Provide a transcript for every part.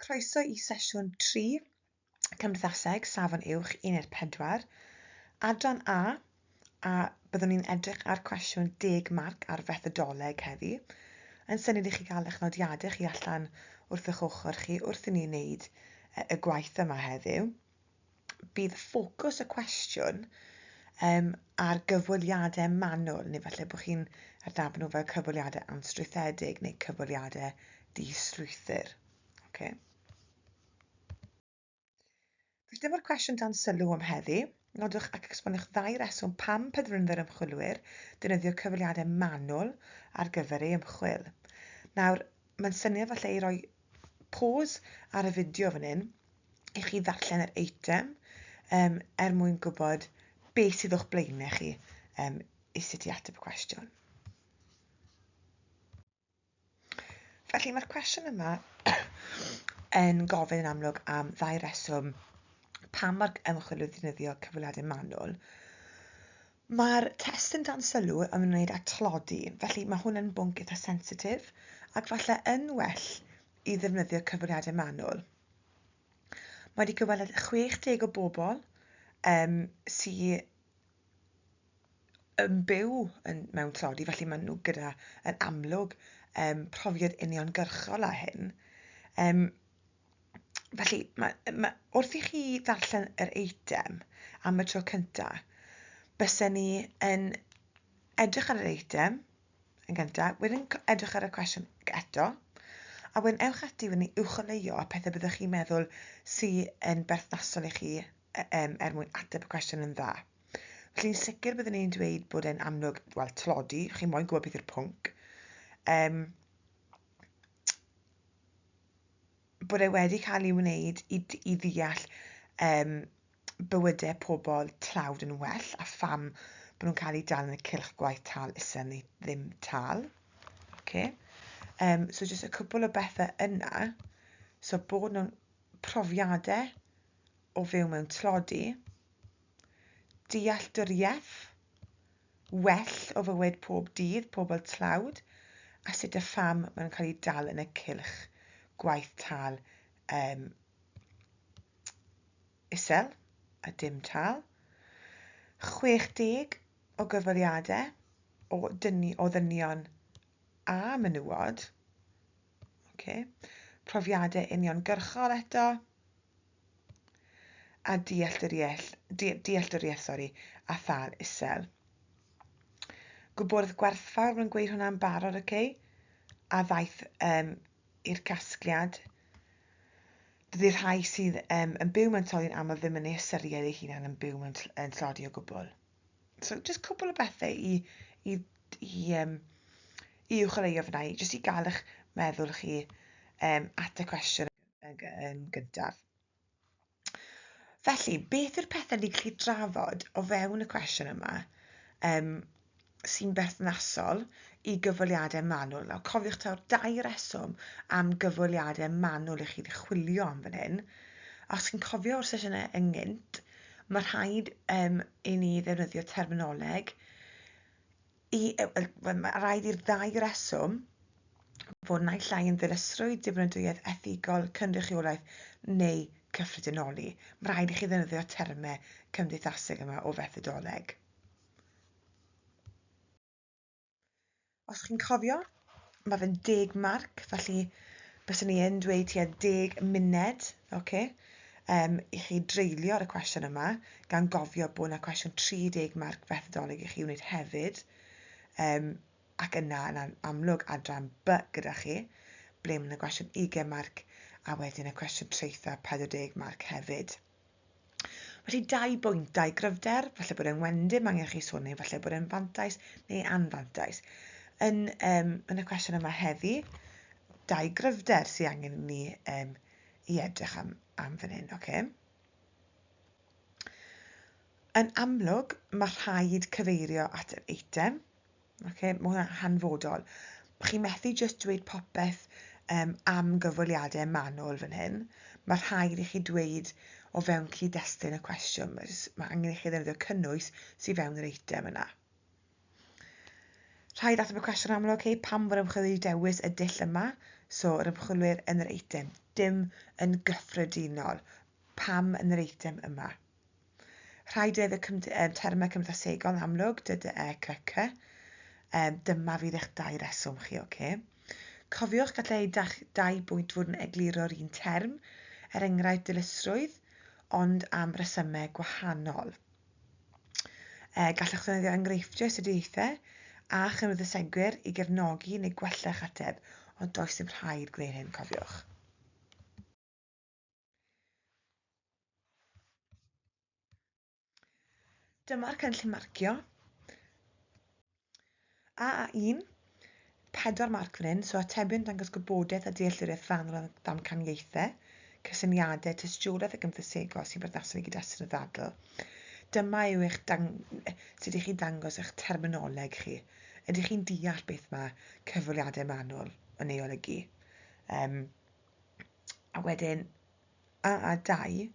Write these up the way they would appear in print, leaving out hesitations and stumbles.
Croeso i sesiwn 3, Cymdeithaseg, Safon Uwch, Uned 4, Adran A, a byddwn ni'n edrych ar cwestiwn 10 marc ar fethodoleg heddi. Yn syniad i chi gael eich nodiadau chi allan wrth eich ochr chi wrth i ni wneud y gwaith yma heddiw. Bydd ffocws y cwestiwn um, ar gyfweliadau manwl, neu falle bod chi'n adnabod nhw fel cyfweliadau anstrwythedig neu cyfweliadau distrwythur. Okay. Felly dyma'r cwestiwn dan sylw am heddi. Nodwch ac esboniwch ddau reswm pam penderfynodd yr ymchwilwyr defnyddio cyfweliadau manwl ar gyfer ei ymchwil. Nawr, mae'n syniad falle i roi pause ar y fideo fan hyn i chi ddarllen yr eitem um, er mwyn gwybod beth sydd o'ch blaenau chi um, i sut i ateb y cwestiwn. Felly mae'r cwestiwn yma yn gofyn yn amlwg am ddau reswm pam mae'r ymchwil wedi defnyddio cyfweliadau manwl. Mae'r testun dan sylw yn ymwneud â tlodi, felly mae hwn yn bwnc eitha sensitif ac falle yn well i ddefnyddio cyfweliadau manwl. Mae wedi cyfweld 60 o bobl um, sy yn byw yn, mewn tlodi, felly maen nhw gyda yn amlwg um, profiad uniongyrchol â hyn. Um, Felly, mae, mae, wrth i chi ddarllen yr eitem am y tro cyntaf, bysen ni yn edrych ar yr eitem yn gyntaf, wedyn edrych ar y cwestiwn eto, a wedyn ewch ati wedyn i uwcholeuo a pethau byddwch chi'n meddwl sydd yn berthnasol i chi um, er mwyn ateb y cwestiwn yn dda. Felly'n sicr byddwn ni'n dweud bod e'n amlwg, wel, tlodi, chi moyn gwybod beth yw'r pwnc. Um, bod e wedi cael ei wneud i, i ddeall um, bywydau pobl tlawd yn well a pham bod nhw'n cael eu dal yn y cylch gwaith tal isel neu ddim tal. Okay. Um, so jyst y cwpl o bethau yna. So bod nhw'n profiadau o fyw mewn tlodi, dealltwriaeth well o fywyd pob dydd pobl tlawd a sut a pham maen nhw'n cael eu dal yn y cylch gwaith tâl um, isel a dim tâl. 60 o gyfweliadau o, dyni, o ddynion a menywod. Okay. Profiadau uniongyrchol eto a dealltwriaeth, dealltwriaeth sori, a thâl isel. Gwybodaeth gwerthfawr, mae'n gweud hwnna'n barod, oce? Okay? A ddaeth um, i'r casgliad. Dydy'r rhai sydd um, yn byw mewn tlodi'n aml ddim yn ei ystyried eu hunain yn byw mewn yn tlodi o gwbl. So, just cwbl o bethau i, i, i, um, i uwcholeuo fyna, jyst i gael eich meddwl chi um, at y cwestiwn yn, yn gyntaf. Felly, beth yw'r pethau ni'n gallu drafod o fewn y cwestiwn yma um, sy'n berthnasol i gyfweliadau manwl? Nawr, cofiwch taw'r dau reswm am gyfweliadau manwl i chi chwilio am fan hyn. Os chi'n cofio o'r sesiynau ynghynt, mae rhaid um, i ni ddefnyddio terminoleg i, wel, mae rhaid i'r ddau reswm fod naill ai yn ddilysrwydd, dibynadwyedd ethigol, cynrychiolaeth neu cyffredinoli. Mae rhaid i chi ddefnyddio termau cymdeithaseg yma o fethodoleg. Os chi'n cofio, mae fe'n deg marc, felly byswn ni yn dweud tua deg munud, okay, um, i chi dreulio ar y cwestiwn yma, gan gofio bod yna cwestiwn 30 marc fethodoleg i chi wneud hefyd, um, ac yna yn amlwg adran B gyda chi, ble mae yna gwestiwn 20 marc, a wedyn y cwestiwn traetha 40 marc hefyd. Felly dau bwynt, dau gryfder, falle bod e'n wendid, mae angen chi sôn neu falle bod e'n fantais neu anfantais. Yn, um, yn y cwestiwn yma heddi, dau gryfder sydd angen i ni um, i edrych am, am fan hyn, oce? Okay? Yn amlwg, mae rhaid cyfeirio at yr eitem. Okay, mae hwnna'n hanfodol. Chi methu jyst dweud popeth um, am gyfweliadau manwl fan hyn. Mae rhaid i chi dweud o fewn cyd-destun y cwestiwn. Mae, mae angen i chi ddefnyddio cynnwys sydd fewn yr eitem yna. Rhaid ateb y cwestiwn amlwg, okay, pam fod ymchwil wedi dewis y dull yma? So, yr ymchwilwyr yn yr eitem, dim yn gyffredinol. Pam yn yr eitem yma? Rhaid defnyddio termau cymdeithasegol yn amlwg, D, D, E, C, C. Dyma fydd eich dau reswm chi, oce? Cofiwch, gallai dau bwynt fod yn egluro'r un term, er enghraifft dilysrwydd, ond am resymau gwahanol. Gallwch ddefnyddio enghreifftiau astudiaethau a chymdeithasegwyr i gefnogi neu gwella eich ateb, ond does dim rhaid gwneud hyn, cofiwch. Dyma'r cynllun marcio. AA1, 4 marc fan hyn, so atebion dangos gwybodaeth a dealltwriaeth fanwl am ddamcaniaethau, cysyniadau, tystiolaeth ac ymddosegol sy'n berthnasol i gyd-destun y ddadl. Dyma yw eich dang sut i chi dangos eich terminoleg chi. Ydych chi'n deall beth mae cyfweliadau manwl yn ei olygu? A wedyn AA2,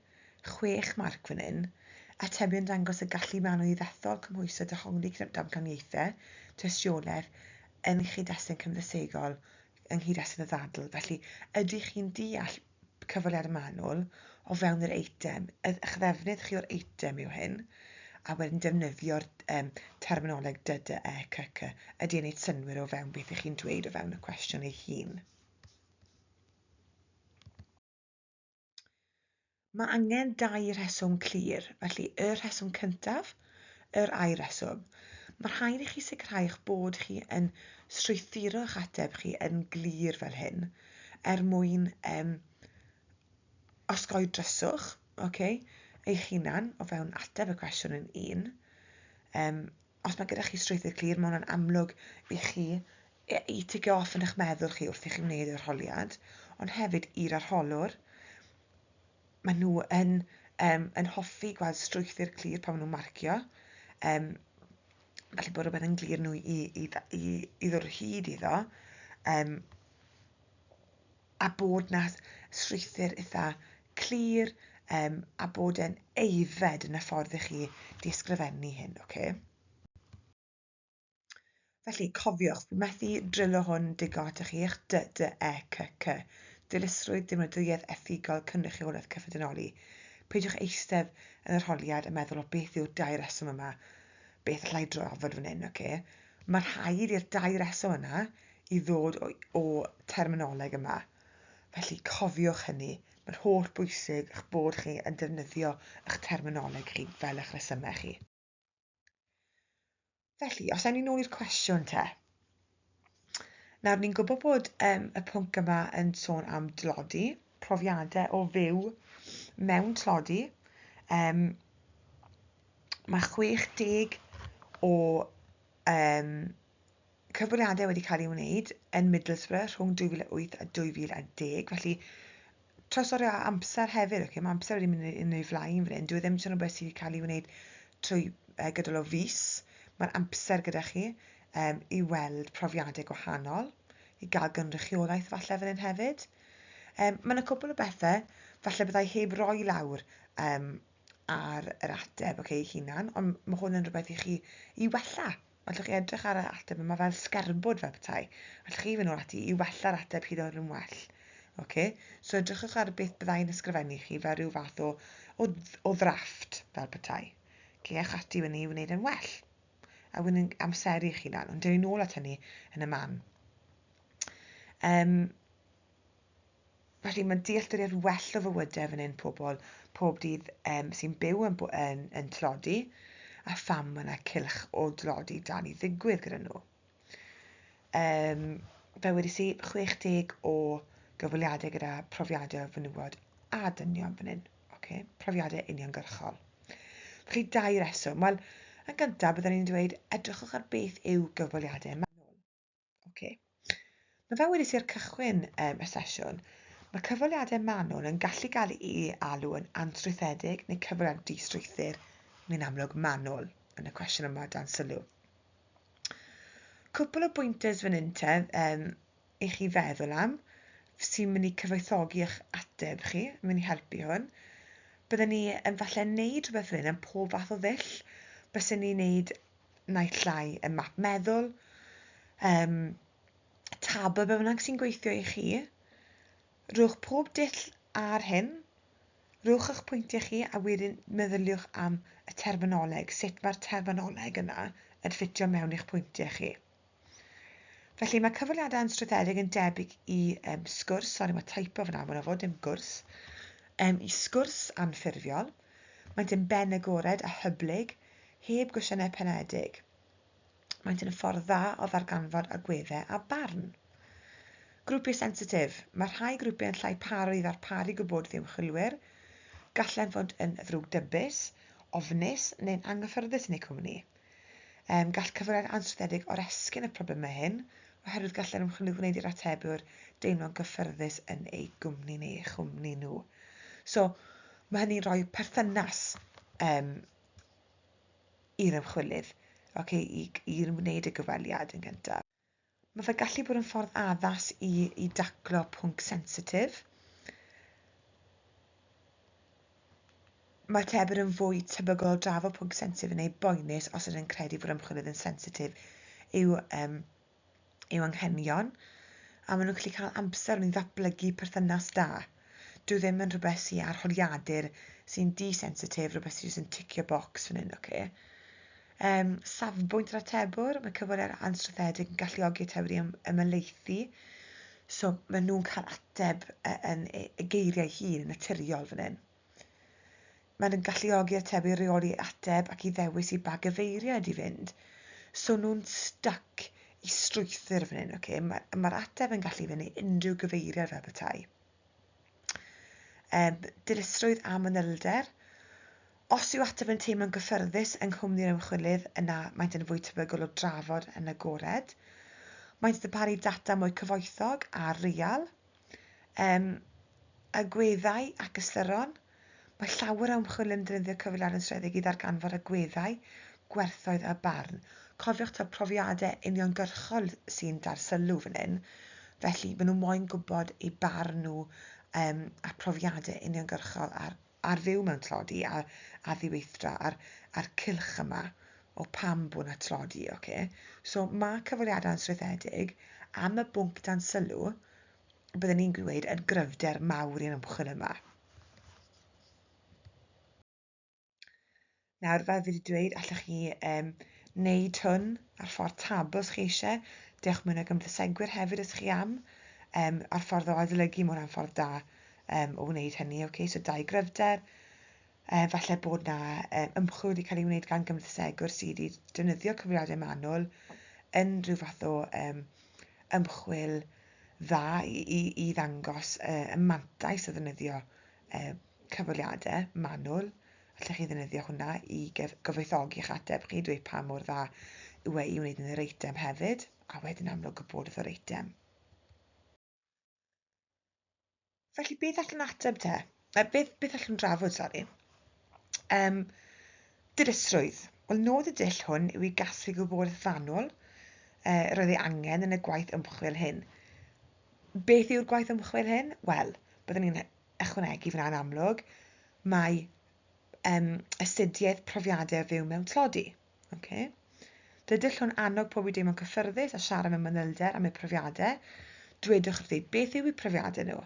6 marc fan hyn, atebion dangos y gallu manwl i ddethol, cymhwyso, dehongli damcaniaethau, tystiolaeth yn nghyd-destun cymdeithasegol, yng nghyd-destun y ddadl. Felly, ydych chi'n deall cyfweliad manwl o fewn yr eitem? Eich ddefnydd chi o'r eitem yw hyn, a wedyn defnyddio'r terminoleg D, D, E, C, C. Ydy e'n gwneud synnwyr o fewn beth ych chi'n dweud o fewn y cwestiwn ei hun? Mae angen dau rheswm clir, felly y rheswm cyntaf, yr ail reswm. Mae rhaid i chi sicrhau eich bod chi yn strwythuro eich ateb chi yn glir fel hyn, er mwyn osgoi dryswch, okay, eich hunan o fewn ateb y cwestiwn yn un. Os mae gyda chi strwythur clir, mae hwnna'n amlwg i chi i ticio off yn eich meddwl chi wrth i chi wneud yr arholiad, ond hefyd i'r arholwr. Maen nhw yn hoffi gweld strwythur clir pan maen nhw'n marcio. Felly bod rhywbeth yn glir nhw i ddod o hyd iddo. A bod na strwythur eitha clir, a bod e'n aeddfed yn y ffordd i chi di ysgrifennu hyn, oce? Felly, cofiwch, fi methu drillo hwn digon atoch chi, eich D, D, E, C, C. Dilysrwydd, dimrydwyedd, ethigol, cynrychiolaeth, cyffredinoli. Peidiwch eistedd yn yr holiad a meddwl o beth yw'r dau reswm yma, beth allai drafod fan hyn, oce? Mae rhaid i'r dau reswm yna i ddod o terminoleg yma. Felly, cofiwch hynny. Mae'n holl bwysig eich bod chi yn defnyddio eich terminoleg chi fel eich resymau chi. Felly, os ewn ni nôl i'r cwestiwn te. Nawr, ni'n gwybod bod y pwnc yma yn sôn am dlodi, profiadau o fyw mewn tlodi. Mae 60 o cyfweliadau wedi cael ei wneud yn Middlesbrough rhwng 2008 a 2010, felly trosori o amser hefyd, okay? Mae amser wedi mynd yn ei flaen fan hyn, dyw e ddim yn rhywbeth sydd wedi cael ei wneud trwy gydol o fis. Mae'r amser gyda chi i weld profiadau gwahanol, i gael gynrychiolaeth falle fan hyn hefyd. Mae yna cwpl o bethau, falle byddai heb roi lawr ar yr ateb, okay, ei hunan, ond mae hwn yn rhywbeth i chi i wella. Allwch chi edrych ar y ateb yma fel sgerbwd fel petai. Allwch chi fynd nôl ati i wella'r ateb hyd yn oed yn well. Okay? So edrychwch ar beth byddai'n ysgrifennu chi fel rhyw fath o ddrafft fel petai. Okay, ewch ati i wneud yn well. A wedyn amseru eich hunan. Ond dyn ni nôl at hynny yn y man. Felly mae dealltwriaeth well o fywydau fan hyn pobl pob dydd sy'n byw yn tlodi, a pham mae yna cylch o dlodi dal i ddigwydd gyda nhw. Fel wedes i, 60 o gyfweliadau gyda profiadau o fenywod a dynion fan hyn. Okay? Profiadau uniongyrchol. Felly, dau reswm. Wel, yn gyntaf, byddwn ni'n dweud, edrychwch ar beth yw gyfweliadau manwl. Okay. Mae fel wedes i ar cychwyn y sesiwn, mae cyfweliadau manwl yn gallu gael ei alw yn anstrwythedig neu cyfweliad di-strwythur, neu'n amlwg manwl yn y cwestiwn yma dan sylw. Cwpl o bwynters fan hyn te, i chi feddwl am, sy'n mynd i cyfoethogi eich ateb chi, yn mynd i helpu hwn. Byddwn ni yn falle neud rhywbeth fan hyn yn pob fath o ddull. Byswn ni'n neud naill ai y map meddwl, Tabl be bynnag sy'n gweithio i chi. Rhowch pob dull ar hyn, rhowch eich pwyntiau chi a wedyn meddyliwch am y terminoleg, sut mae'r terminoleg yna yn ffitio mewn i'ch pwyntiau chi. Felly mae cyfweliadau anstrwythedig yn debyg i um, sgwrs, sori mae typo fyna, mae'n fod dim gwrs, um, i sgwrs anffurfiol. Maent yn ben agored a hyblyg, heb gwestiynau penedig. Maent yn ffordd dda o ddarganfod agweddau a barn. Grwpiau sensitif. Mae rhai grwpiau yn llai parod i ddarparu gwybodaeth i ymchwilwyr. Gallent fod yn ddrwgdybus, ofnus neu'n anghyffyrddus yn eu cwmni. Um, gall cyfweliad anstrwythedig oresgyn y problemau hyn, oherwydd gall yr ymchwilydd wneud i'r atebwr deimlo'n gyffyrddus yn ei gwmni neu ei chwmni nhw. So, mae hynny'n rhoi perthynas um, i'r ymchwilydd, okay, i, i wneud y gyfweliad yn gyntaf. Mae fe gallu bod yn ffordd addas i, i daclo pwnc sensitif. Mae atebwyr yn fwy tebygol o drafod pwnc sensitif neu boenus os ydyn credu bod ymchwilydd yn sensitif i'w, um, i'w anghenion, a maen nhw'n gallu cael amser i ddatblygu perthynas da. Dyw ddim yn rhywbeth sy'n arholiadur sy'n desensitif, rhywbeth sy'n jyst yn ticio bocs fan hyn, oce. Um, safbwynt yr atebwr, mae cyfweliad anstrwythedig yn galluogi atebwyr i ymhelaethu, so maen nhw'n cael ateb yn y geiriau hun yn naturiol fan hyn. Mae'n yn galluogi ateb i reoli ateb ac i ddewis i ba gyfeiriad i fynd. So nhw'n stuck i strwythur fan hyn, okay? Mae'r ma ateb yn gallu fynd i unrhyw gyfeiriad fel petai. Um, dilysrwydd a manylder. Os yw ateb yn teimlo'n gyffyrddus yng nghwmni'r ymchwilydd, yna maent yn fwy tebygol o drafod yn agored. Maent yn darparu data mwy cyfoethog a real. Um, agweddau ac ystyron. Mae llawer o ymchwil yn defnyddio cyfeiriadau stredig i ddarganfod agweddau, gwerthoedd a barn. Cofiwch taw profiadau uniongyrchol sy'n dar sylw fan hyn, felly maen nhw moyn gwybod eu barn nhw um, a profiadau uniongyrchol ar, ar fyw mewn tlodi a, a ddiweithdra a'r, a'r cylch yma o pam bod yna tlodi. Okay? So mae cyfweliadau anstrwythedig am y bwnc dan sylw, byddwn ni'n dweud yn gryfder mawr i'n ymchwil yma. Nawr, fel fi wedi dweud, allwch chi um, wneud hwn ar ffordd tabl os chi eisiau. Dewch mewn ag ymddysegwyr hefyd os chi am. Um, ar ffordd o adolygu, mae hwnna'n ffordd da um, o wneud hynny. Okay? So, dau gryfder. Um, falle bod na um, ymchwil wedi cael ei wneud gan gymdeithasegwr sydd wedi defnyddio cyfrifiadau manwl yn rhyw fath o um, ymchwil dda i, i, i ddangos uh, y mantais o ddefnyddio uh, cyfweliadau manwl. Allech chi ddefnyddio hwnna i gyfoethogi eich ateb chi, dweud pa mor dda yw e i wneud yn yr eitem hefyd, a wedyn amlwg gwybodaeth o'r eitem. Felly, beth allwn ateb te? Beth, beth allwn drafod, sori? Um, dilysrwydd. Wel, nod y dull hwn yw i gasglu gwybodaeth fanwl uh, roedd ei angen yn y gwaith ymchwil hyn. Beth yw'r gwaith ymchwil hyn? Wel, byddwn ni'n ychwanegu fyna'n amlwg, mae um, astudiaeth profiadau fyw mewn tlodi. Okay. Dydych nhw'n annog pobl i deimlo'n cyffyrddus a siarad mewn manylder am eu profiadau. Dwedwch wrthi beth yw eu profiadau nhw,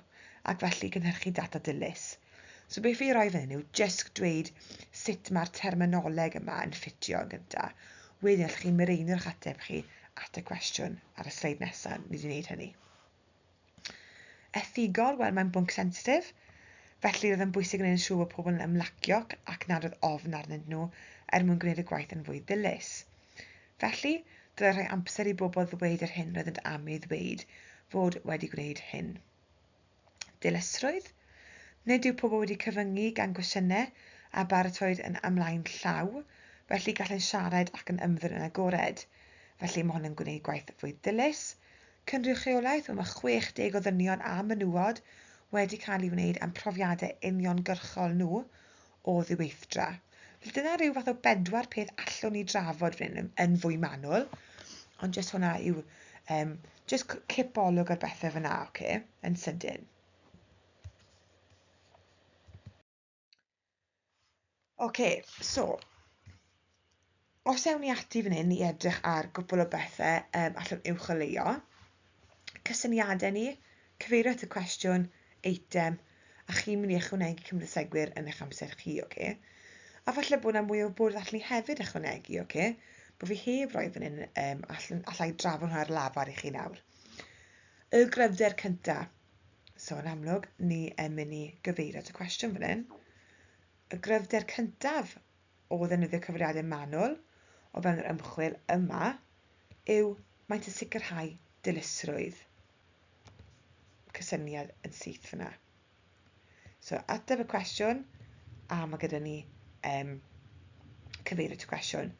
ac felly gynhyrchu data dilys. So beth fi roi fan hyn yw jyst dweud sut mae'r terminoleg yma yn ffitio yn gyntaf. Wedyn allwch chi mireinio'ch ateb chi at y cwestiwn ar y sleid nesaf. Ni wedi gwneud hynny. Ethigol, wel mae'n bwnc sensitif, felly roedd yn bwysig gwneud yn siŵr bod pobl yn ymlacio ac nad oedd ofn arnynt nhw er mwyn gwneud y gwaith yn fwy ddilys. Felly, dylai rhoi amser i bobl ddweud yr hyn roeddent am ei ddweud fod wedi gwneud hyn. Dilysrwydd? Nid yw pobl wedi cyfyngu gan gwestiynau a baratowyd yn ymlaen llaw, felly gallent siarad ac yn ymddwyn yn agored. Felly mae hwn yn gwneud gwaith fwy ddilys. Cynrychiolaeth, wel mae 60 o ddynion a menywod wedi cael ei wneud am profiadau uniongyrchol nhw o ddiweithdra. Felly dyna rhyw fath o bedwar peth allwn ni drafod fan hyn yn fwy manwl, ond jyst hwnna yw um, jyst cip olwg ar bethau fyna, oce, okay, yn sydyn. Oce, so, os ewn ni ati fan hyn i edrych ar gwpl o bethau um, allwn uwcholeuo, Cysyniadau ni, cyfeirio at y cwestiwn, eitem, a chi'n mynd i ychwanegu cymdeithasegwyr yn eich amser chi, oce? Okay? A falle bod yna mwy o bwrdd allan ni hefyd ychwanegu, oce? Okay? Bod fi heb roi fan hyn, allan, allai drafod hwnna ar lafar i chi nawr. Y gryfder cyntaf. So, yn amlwg, ni yn mynd i gyfeirio at y cwestiwn fan hyn. Y gryfder cyntaf o ddefnyddio cyfrifiadur manwl o fewn yr ymchwil yma yw maent yn sicrhau dilysrwydd cysyniad yn syth fyna. So ateb y cwestiwn, a mae gyda ni cyfeirio at y cwestiwn.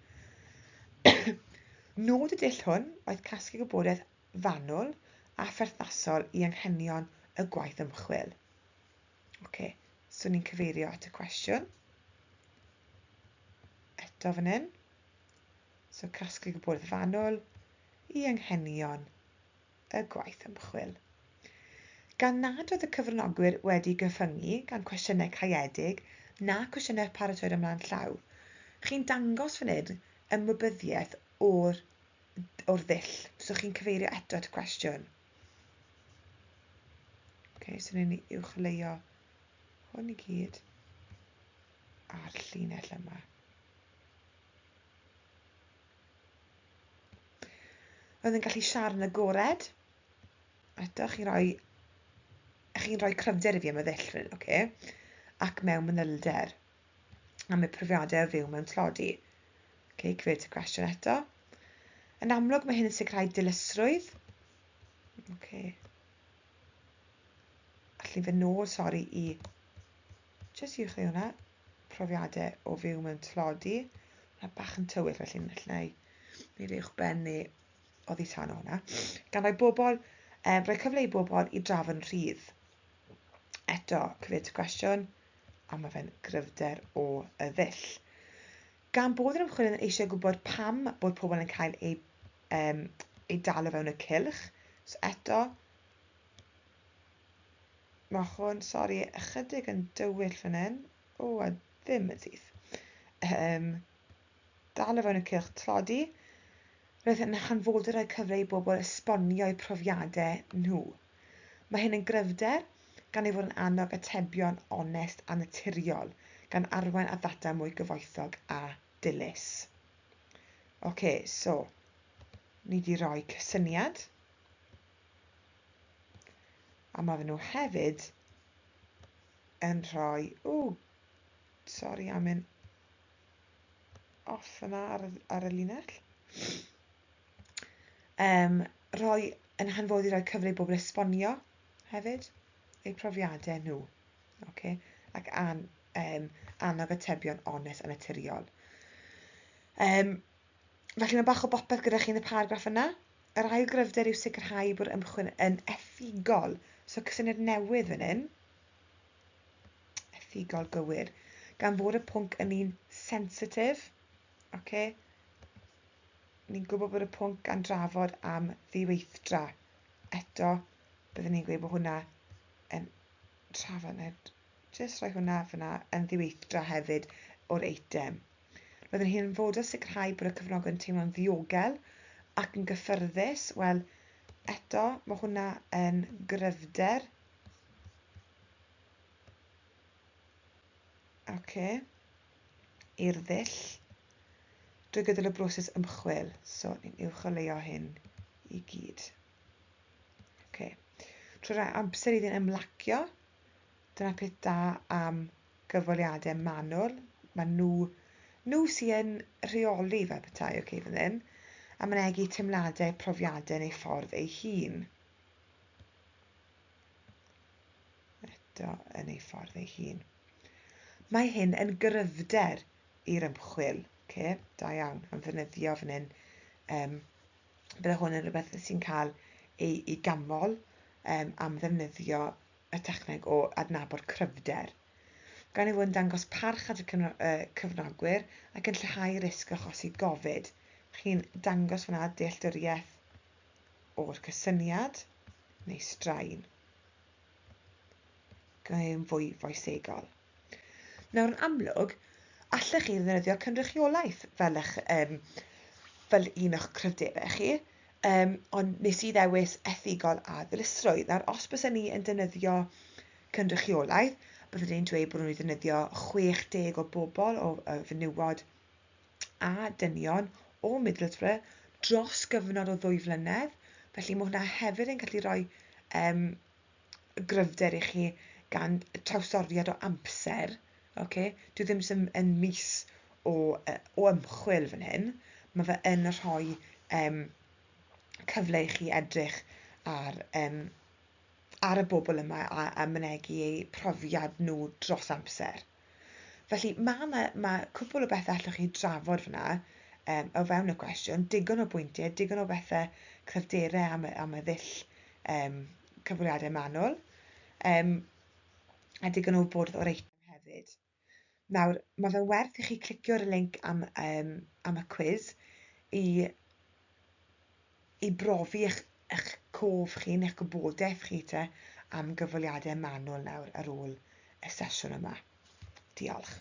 Nod y dull hwn oedd casglu gwybodaeth fanwl a pherthnasol i anghenion y gwaith ymchwil. Oce, so ni'n cyfeirio at y cwestiwn. Eto fan hyn. So casglu gwybodaeth fanwl i anghenion y gwaith ymchwil. Gan nad oedd y cyfranogwyr wedi gyfyngu gan cwestiynau caeedig na cwestiynau paratoed ymlaen llaw, chi'n dangos fan hyn ymwybyddiaeth o'r, or ddull. So chi'n cyfeirio eto at y cwestiwn. Okay, so ni'n uwchleuo hwn i gyd a'r llinell yma. Roedd yn gallu siarad yn agored. Eto, chi'n rhoi, chi'n rhoi cryfder i fi am y ddull fan okay? Ac mewn manylder am y profiadau o fyw mewn tlodi. Okay, cyfeirio at y cwestiwn eto. Yn amlwg mae hyn yn sicrhau dilysrwydd. Okay. Allu fy nôl, sori, i jyst i chi hwnna, profiadau o fyw mewn tlodi. Hwnna bach yn tywyll, felly allai wneud uwch ben neu oddi tan o hwnna. Gan roi bobl, rhoi cyfle i bobl i drafod yn rhydd. Eto, cyfeirio at y cwestiwn, a mae fe'n gryfder o y ddull. Gan bod yr ymchwilydd yn eisiau gwybod pam bod pobl yn cael eu, eu dal o fewn y cylch, so eto, mae hwn, sori, ychydig yn dywyll fan hyn, o, a ddim yn syth. Dal o fewn y cylch tlodi, roedd yn hanfodol rhoi cyfle i bobl esbonio eu profiadau nhw. Mae hyn yn gryfder, gan ei fod yn annog atebion onest a naturiol, gan arwain at ddata mwy gyfoethog a dilys. Oce, so, ni wedi rhoi cysyniad, a mae nhw hefyd yn rhoi, o, sori am mynd off yna ar, ar y linell. Rhoi yn hanfodol i roi cyfle i bobl esbonio hefyd eu profiadau nhw. Okay? Ac an, annog atebion onest a naturiol. Felly mae bach o bopeth gyda chi yn y paragraff yna. Yr ail gryfder yw sicrhau bod ymchwil yn ethigol. So cysyniad newydd fan hyn. Ethigol gywir. Gan fod y pwnc yn un sensitif. Okay? Ni'n gwybod bod y pwnc gan drafod am ddiweithdra. Eto, byddwn ni'n gweud bod hwnna yn trafod, neu jyst rhoi hwnna fyna yn ddiweithdra hefyd o'r eitem. Roedd yn hanfodol sicrhau bod y cyfranogwyr yn teimlo'n ddiogel ac yn gyffyrddus. Wel, eto, mae hwnna yn gryfder. Okay. I'r ddull drwy gydol y broses ymchwil. So, ni'n uwcholeuo hyn i gyd. Okay. Trwy rhoi amser iddyn ymlacio, dyna peth da am gyfweliadau manwl. Mae nhw, nhw sy'n rheoli fel petai, okay, fan hyn, a mynegi teimladau, profiadau neu ffordd ei hun. Eto yn ei ffordd ei hun. Mae hyn yn gryfder i'r ymchwil. Okay, da iawn am ddefnyddio fan hyn. Bydde hwn yn rhywbeth sy'n cael ei, ei gamol am ddefnyddio y techneg o adnabod cryfder. Gan ei fod yn dangos parch at y cyfranogwyr ac yn lleihau risg o achosi gofid. Chi'n dangos fyna dealltwriaeth o'r cysyniad neu straen. Yn fwy foesegol. Nawr yn amlwg, allech chi ddefnyddio cynrychiolaeth fel, eich, fel un o'ch cryfderau chi. Ond nes i ddewis ethigol a ddilysrwydd. Nawr, os bysen ni yn defnyddio cynrychiolaeth, byddwn ni'n dweud bod nhw'n defnyddio 60 o bobl, o fenywod a dynion o Middlesbrough dros gyfnod o 2 flynedd. Felly mae hwnna hefyd yn gallu rhoi gryfder i chi gan trawstoriad o amser. Okay? Dwi ddim sy'n yn mis o ymchwil fan hyn. Mae fe yn rhoi cyfle i chi edrych ar y bobl yma a mynegi eu profiad nhw dros amser. Felly mae cwpl o bethau allwch chi drafod fyna o fewn y cwestiwn, digon o bwyntiau, digon o bethau cryfderau am y ddull cyfweliadau manwl, a digon o wybodaeth o'r eitem hefyd. Nawr, mae fe'n werth i chi clicio ar y link am y cwis i brofi eich cof chi neu'ch gwybodaeth chi te am gyfweliadau manwl nawr ar ôl y sesiwn yma. Diolch.